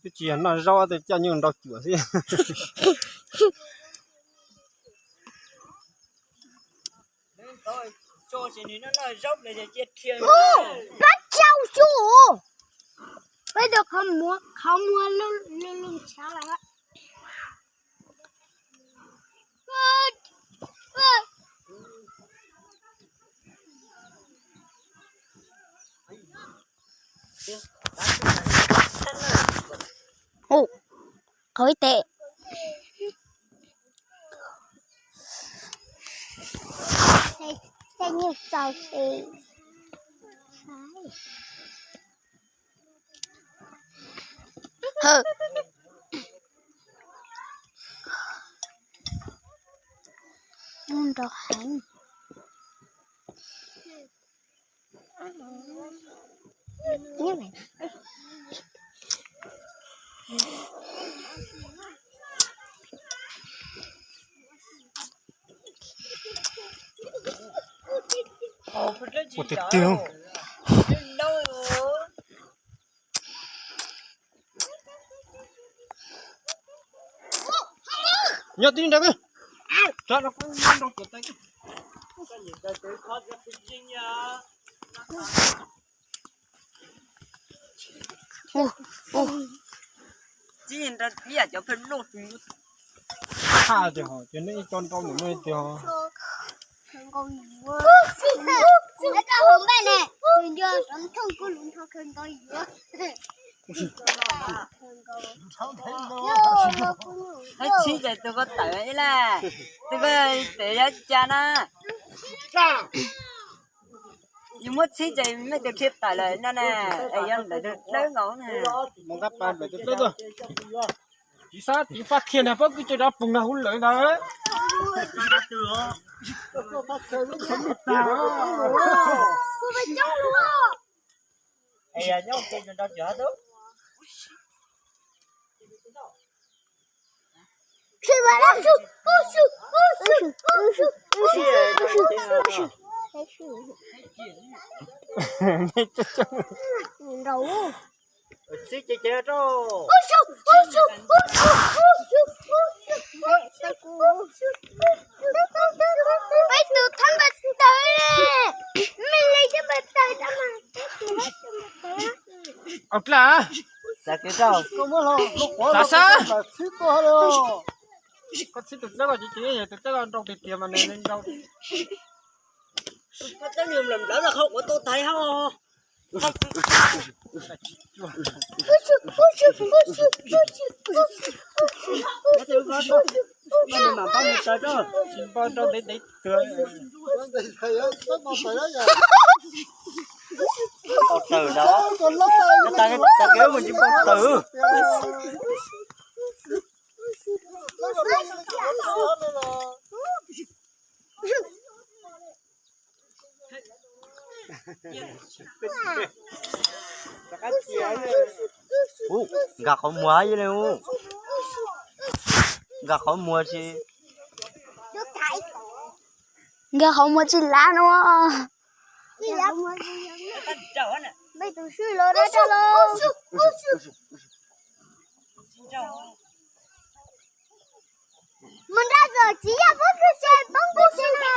Twb tsis yog noj zaub, tab sis coj nyuj nrau cuam xwb. Pab tsau xyuv, peb tus qhov muag, qhov muag lub lub tshav lawm. Hu, qhov ib teg. Tej nyuj txaus ces nrau heev. Ua tiag tiag. Nyob tib nrag. Tha tias ho, ces nej co nrau mus no tias ho. Thaib txhib ces tus koj tawm ib laj, tus koj tawm yog cas na. Yus muab txhib ces mej tus dhia tawm lawm no na, es yog ntawm tus dawb nkaus na. Mus nqa pas ntawm tus dawb tuaj. Tiv xab tiv faj qhia nag pob kws cov dov poog nag hub lawm ntag. Txhib ces ces rau. Peb tus thab npawg tawg, mej li cov npawg tawg tau mas peb tus thab npawg tawg. Au dlaj, xav xav. Koj txhib tus dawb ko ces ces tus dawb ko nrau tiag tiag mas nws nrau. Koj txhib nws mlawm mlawm no qhov kuv tau tais hauj. Tsis npau rau ntev ntev tuag. Tau tawm ntawd, tau kev mus tsis npau tawm. Ub, nkag qhov muag ib leeg ub. Nkag qhov muag tsis, nkag qhov muag tsis lav no. Mus nrad txog tsis yog poob kws se poob kws se na.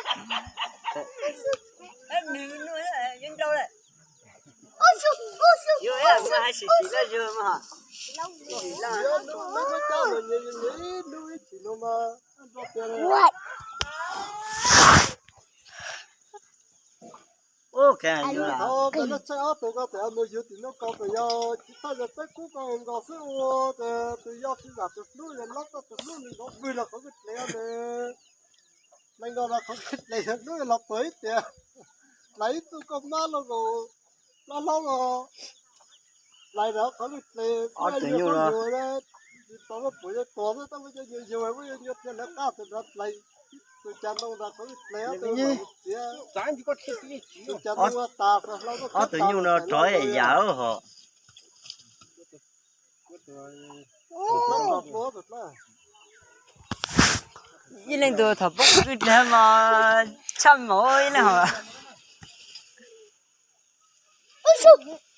Ub, khe yus lawm. Thaum ntawd lub tsheb ob tug ko txawm mus yug tim no ko txawm yog tsis txawj yog txawj kub ko nkaus xwb ua ces tus yog tsis zam tus hlub yog lob txoj tus hlub nws nkaus vwg los qhov kwj dlev ne. Hlais nkaus los qhov kwj dlev yog hlub los puag ib tias hlais ib txuj koj mab los nkaus hlob hlob los hlais rau qhov kwj dlev. Ob tug nyuj no tsis tau puas yog tuag xwb tab muab cov nyuag yug muab yog nyuag tiag lawv qaj txawm rov hlais tus cas ntoo rau qhov kwj dlev ob tug txiav. Tus cas ntoo ua tas txawm hlau ob tug nyuj no rov yam hos. Ib leej tus thaum poob kwj dlev mas tshaj mauv ib leeg hos.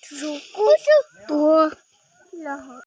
Tus kub tuag.